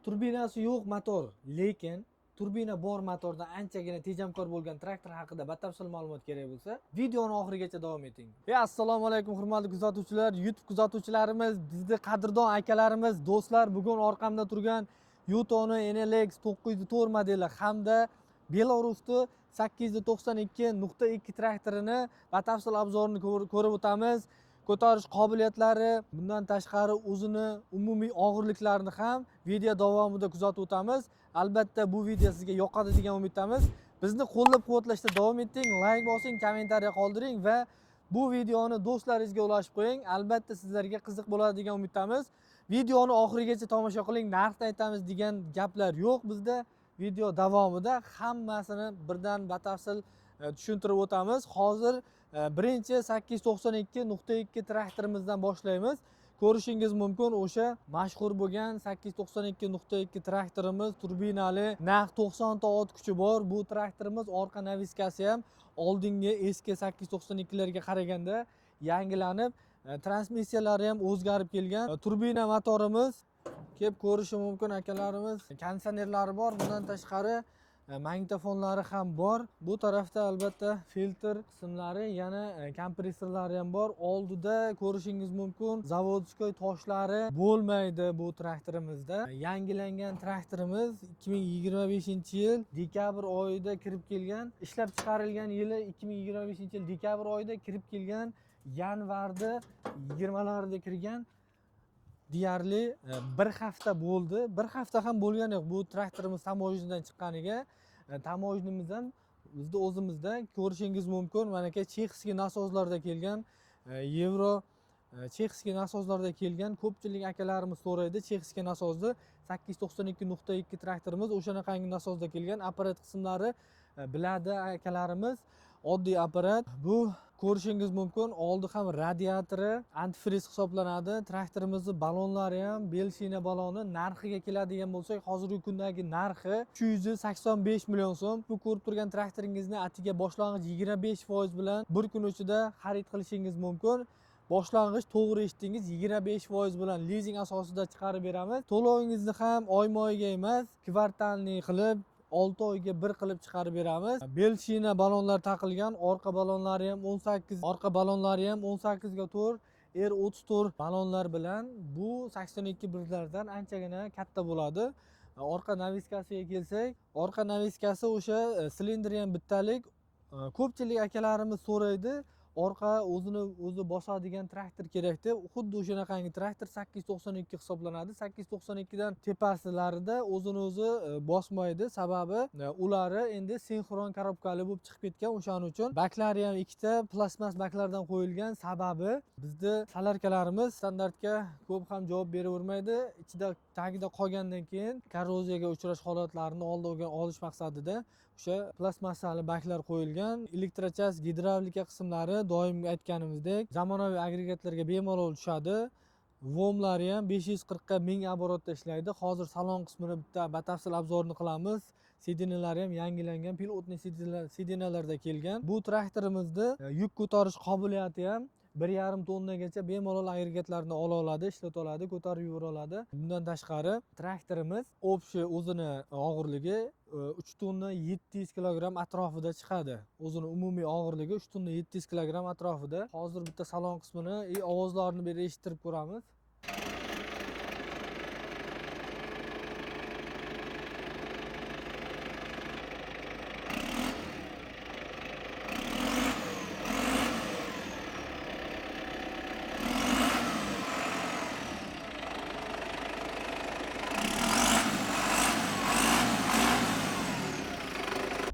Turbinasi yo'q motor, lekin turbina bor motordan anchagina tejamkor bo'lgan traktor haqida batafsil ma'lumot kerak bo'lsa, videoni oxirigacha davom eting. Assalomu alaykum hurmatli kuzatuvchilar, YouTube kuzatuvchilarimiz, bizni qadrdon akalarimiz, do'stlar, bugun orqamda turgan Yutoni NLX 904 modeli hamda Belarusni 892.2 traktorini batafsil обзор ini ko'rib o'tamiz. Ko'tarish qobiliyatlari, bundan tashqari o'zini umumiy og'irliklarini ham video davomida kuzatib o'tamiz. Albatta bu video sizga yoqadi degan umiddamiz. Bizni qo'llab-quvvatlashda davom eting, like bosing, kommentariya qoldiring va bu videoni do'stlaringizga ulashib qo'ying. Albatta sizlarga qiziq bo'ladi degan umiddamiz. Videoni oxirigacha tomosha qiling, narxni aytamiz degan gaplar yo'q bizda. Video davomida hammasini birdan batafsil tushuntirib o'tamiz. Hozir birinchi 892.2 traktorimizdan boshlaymiz. Ko'rishingiz mumkin o'sha mashhur bo'lgan 892.2 traktorimiz turbinali, naq 90 ta ot kuchi bor. Bu traktorimiz orqa naviskasi ham oldingi eski 892 larga qaraganda yangilanib, transmissiyalari ham o'zgarib kelgan. Turbina motorimiz kelib ko'rishi mumkin akalarimiz. Konditsionerlari bor, bundan tashqari magnitofonlari ham bor. Bu tarafda albatta filtr qismlari, yana kompressorlari ham bor. Oldida ko'rishingiz mumkin zavodskoy toshlari bo'lmaydi bu traktorimizda. Yangilangan traktorimiz 2025-yil dekabr oyida kirib kelgan, ishlab chiqarilgan yili 2025-yil dekabr oyida kirib kelgan, yanvarda 20larida kirgan. Deyarli bir hafta bo'ldi. Bir hafta ham bo'lgani yo'q bu traktorimiz таможня dan chiqqaniga. Таможня miz ham bizni o'zimizda ko'rishingiz mumkin. Manaka чешский nasoslarda kelgan, yevro чешский nasoslarda kelgan. Ko'pchilik akalarimiz so'raydi чешский nasosni. 892.2 traktorimiz o'shanaqangi nasosda kelgan. Apparat qismlari biladi akalarimiz. Oddiy apparat. Bu ko'rishingiz mumkin. Oldi ham radiatori antifriz hisoblanadi. Traktorimizni ballonlari ham Belshina balloni. Narxiga keladigan bo'lsak, hozirgi kundagi narxi 385 million so'm. Bu ko'rib turgan traktoringizni atiga boshlang'ich 25% bilan bir kun ichida xarid qilishingiz mumkin. Boshlang'ich, to'g'ri eshitdingiz, 25% bilan lizing asosida chiqarib beramiz. To'lovingizni ham oyma-oyga emas, квартальный qilib 6 oyga bir qilib chiqarib beramiz. Belshina ballonlar taqilgan, orqa ballonlari ham 18, orqa ballonlari ham 18 ga 4, R34 ballonlar bilan bu 82 birlardan anchagina katta bo'ladi. Orqa naviskasiga kelsak, orqa naviskasi o'sha silindri ham bittalik. Ko'pchilik akalarimiz so'raydi, orqa o'zini o'zi bosadigan traktor kerak deb. Xuddi o'shanaqangi traktor 892 hisoblanadi. 892 dan tepasilarida o'zini o'zi bosmaydi. Sababi ulari endi sinxron korobkali bo'lib chiqib ketgan. O'shaning uchun baklari ham ikkita plastmas baklardan qo'yilgan. Sababi bizni solarkalarimiz standartga ko'p ham javob beravermaydi. Ichida tagida qolgandan keyin korroziyaga uchrash holatlarini oldini olish maqsadida o'sha plastmassali baklar qo'yilgan. Elektrochas, gidravlika qismlari doim aytganimizdek zamonaviy agregatlarga bemalol tushadi. Vomlari ham 540 ga 1000 оборот da ishlaydi. Hozir salon qismini bitta batafsil обзор ini qilamiz. Сиденья lari ham yangilangan, пилотный сиденья larda kelgan. Bu traktorimizni yuk ko'tarish qobiliyati ham 1,5 tonnagacha bemalol agregatlarni ola oladi, ishlata oladi, ko'tarib yura oladi. Bundan tashqari traktorimiz общий o'zini og'irligi 3 tonna 700 kilogramm atrofida chiqadi. O'zini umumiy og'irligi 3 tonna 700 kilogramm atrofida. Hozir bitta salon qismini ovozlarini bir eshittirib ko'ramiz.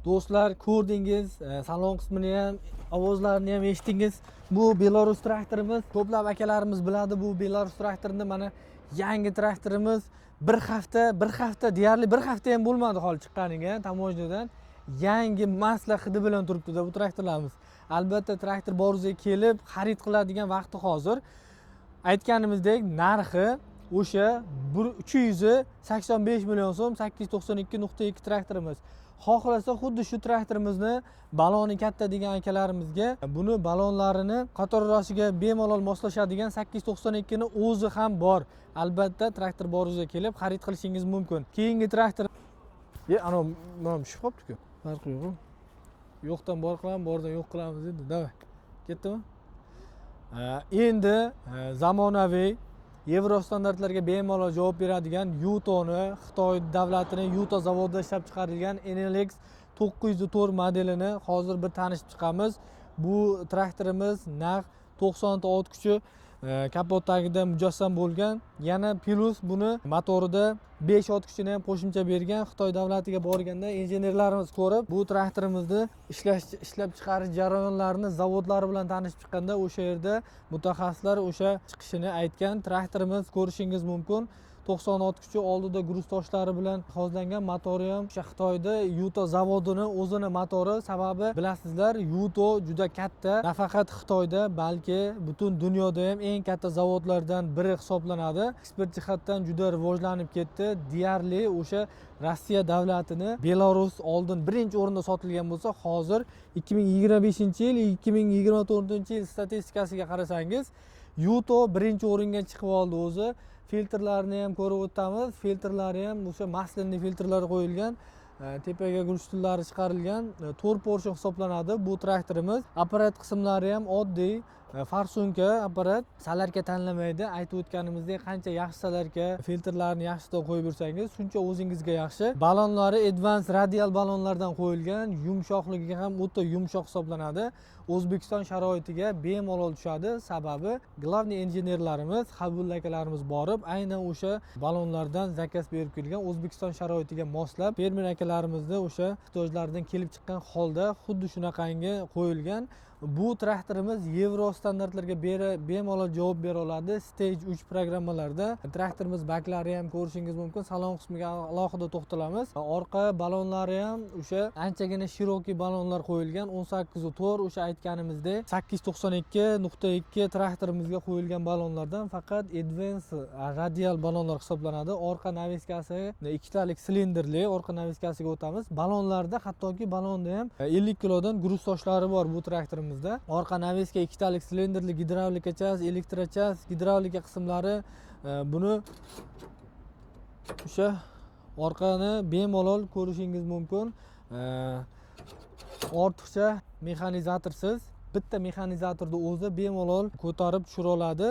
Do'stlar, ko'rdingiz, salon qismini ham, ovozlarini ham eshitdingiz. Bu Belarus traktorimiz. Ko'plab akalarimiz biladi bu Belarus traktorini. Mana yangi traktorimiz bir hafta deyarli bir hafta ham bo'lmadi holi chiqqaniga таможня dan. Yangi масло hidi bilan turibdi-da bu traktorlarimiz. Albatta traktor borizga kelib xarid qiladigan vaqti hozir. Aytganimizdek, narxi O'sha 385 million so'm 892.2 traktorimiz. Xohlasa xuddi shu traktorimizni baloni katta degan akalarimizga buni balonlarini qator orasiga bemalol moslashadigan 892 ni o'zi ham bor. Albatta traktor boringizga kelib xarid qilishingiz mumkin. Keyingi traktor ana mana tushib qolibdi-ku. Farqi yo'q. Yo'qdan bor qilamiz, bordan yo'q qilamiz endi. Davay. Ketdimi? Endi zamonaviy Yevro standartlarga bemalol javob beradigan Yutoni, Xitoy davlatining Yuto zavodida ishlab chiqarilgan NLX 904 modelini hozir bir tanishib chiqamiz. Bu traktorimiz naq 90 ta ot kuchi kapot tagida mujassam bo'lgan. Yana plus buni motorida 5 ot kuchini ham qo'shimcha bergan. Xitoy davlatiga borganda injenerlarimiz ko'rib, bu traktorimizni ishlab chiqarish jarayonlarini zavodlari bilan tanishib chiqqanda o'sha yerda mutaxassislar o'sha chiqishini aytgan. Traktorimiz ko'rishingiz mumkin. 90 ot kuchi, oldida gruz toshlari bilan jihozlangan, motori ham o'sha Xitoyda Yuto zavodini o'zini motori. Sababi bilasizlar, Yuto juda katta, nafaqat Xitoyda, balki butun dunyoda ham eng katta zavodlardan biri hisoblanadi. Ekspert jihatdan juda rivojlanib ketdi. Deyarli o'sha Rossiya davlatini Belarus oldin birinchi o'rinda sotilgan bo'lsa, hozir 2025-yil, 2024-yil statistikasiga qarasangiz, Yuto birinchi o'ringa chiqib oldi o'zi. Filtrlarni ham ko'rib o'tamiz. Filtrlari ham o'sha maslinli filtrlar qo'yilgan, tepaga guruchtullari chiqarilgan, 4 portion hisoblanadi bu traktorimiz. Apparat qismlari ham oddiy, farsunka apparat, salarka tanlamaydi. Aytib o'tganimizdek, qancha yaxshi salarka filtrlarni yaxshidan qo'yib yursangiz, shuncha o'zingizga yaxshi. Balonlari advanced radial balonlardan qo'yilgan, yumshoqligi ham o'ta yumshoq hisoblanadi. O'zbekiston sharoitiga bemalol tushadi. Sababi главный injenerlarimiz, Habibulla akalarimiz borib, aynan o'sha balonlardan zakaz berib kelgan, O'zbekiston sharoitiga moslab fermer akalarimizni o'sha ehtiyojlaridan kelib chiqqan holda xuddi shunaqangi qo'yilgan. Bu traktorimiz Yevro standartlarga bemalol javob bera oladi. Stage 3 programmalarda traktorimiz baklari ham ko'rishingiz mumkin. Salon qismiga alohida to'xtalamiz. Orqa balonlari ham o'sha anchagina shirokiy balonlar qo'yilgan, 18.4 o'sha aytganimizdek 892.2 traktorimizga qo'yilgan balonlardan faqat advanced radial balonlar hisoblanadi. Orqa naviskasi ikkitalik silindrli, orqa naviskasiga o'tamiz. Balonlarda hattoki balonda ham 50 kilodan gruz toshlari bor bu traktorimizda. Orqa naviska ikkitalik silindrli, gidravlika chas, elektrochas, gidravlika qismlari, buni o'sha orqani bemalol ko'rishingiz mumkin. Ortiqcha mexanizatorsiz bitta mexanizatorni o'zi bemalol ko'tarib tushira oladi.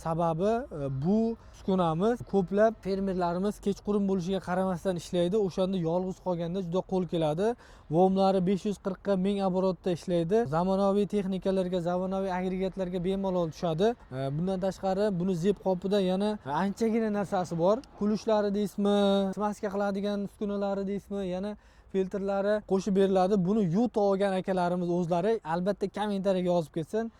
Sababi bu uskunamiz ko'plab fermerlarimiz kechqurun bo'lishiga qaramasdan ishlaydi. O'shanda yolg'iz qolganda juda qo'l keladi. Vomlari 540 ga 1000 oborotda ishlaydi. Zamonaviy texnikalarga, zamonaviy agregatlarga bemalol tushadi. Bundan tashqari buni zeb qopida yana anchagina narsasi bor. Kulushlari deysizmi, smaska qiladigan uskunalari deysizmi, yana filtrlari qo'shib beriladi. Buni Yuto olgan akalarimiz o'zlari albatta kommentariyaga yozib ketsin.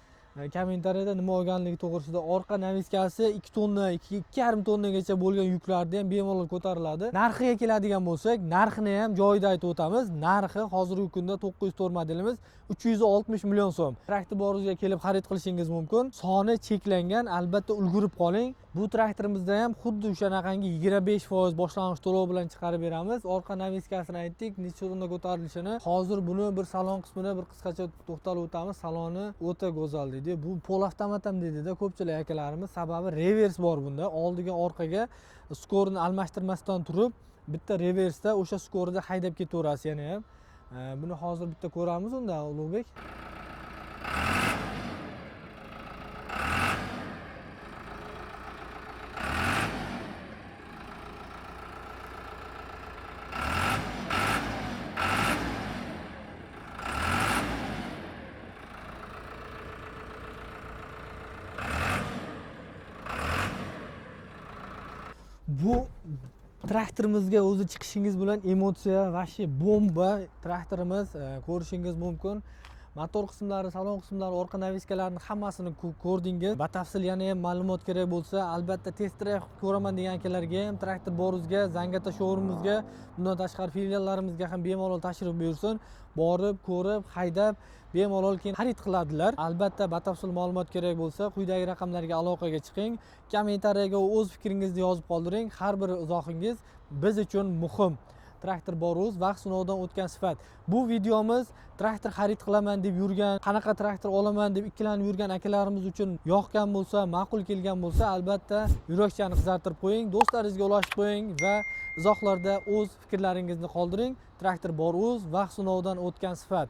Kommentariyada nima olganligi to'g'risida. Orqa naviskasi 2 tonna, 2,5 tonnagacha bo'lgan yuklarni ham bemalol ko'tariladi. Narxiga keladigan bo'lsak, narxini ham joyida aytib o'tamiz. Narxi hozirgi kunda 904 modelimiz 360 million so'm. Traktor boringizga kelib xarid qilishingiz mumkin. Soni cheklangan, albatta ulgurib qoling. Bu traktorimizda ham xuddi o'shanaqangi 25% boshlang'ich to'lov bilan chiqarib beramiz. Orqa naviskasini aytdik, necha tonna ko'tarilishini. Hozir buni bir salon qismini bir qisqacha to'xtalib o'tamiz. Saloni o'ta go'zal deydi. Bu pol avtomat ham deydi-da ko'pchilik akalarimiz. Sababi revers bor bunda. Oldiga, orqaga skorni almashtirmasdan turib, bitta reversda o'sha skorida haydab ketaverasiz yana ham. Buni hozir bitta ko'ramiz unda, Ulug'bek. Bu traktorimizga o'zi chiqishingiz bilan emotsiya, vashi bomba traktorimiz, ko'rishingiz mumkin. Motor qismlari, salon qismlari, orqa навеска larni hammasini ko'rdingiz. Batafsil yana ham ma'lumot kerak bo'lsa, albatta test drive qilib ko'raman degan akalarga ham Traktor Boruzga, Zangata showroomimizga, bundan tashqari filiallarimizga ham bemalol tashrif buyursin. Borib, ko'rib, haydab, bemalol keyin xarid qiladilar. Albatta, batafsil ma'lumot kerak bo'lsa, quyidagi raqamlarga aloqaga chiqing. Kommentariyaga o'z fikringizni yozib qoldiring. Har bir izohingiz biz uchun muhim. Traktor Boruz, vaqt sinovidan o'tgan sifat. Bu videomiz traktor xarid qilaman deb yurgan, qanaqa traktor olaman deb ikkilanib yurgan akalarimiz uchun yoqgan bo'lsa, ma'qul kelgan bo'lsa, albatta yurakchani qizartirib qo'ying, do'stlaringizga ulashib qo'ying va izohlarda o'z fikrlaringizni qoldiring. Traktor Boruz, vaqt sinovidan o'tgan sifat.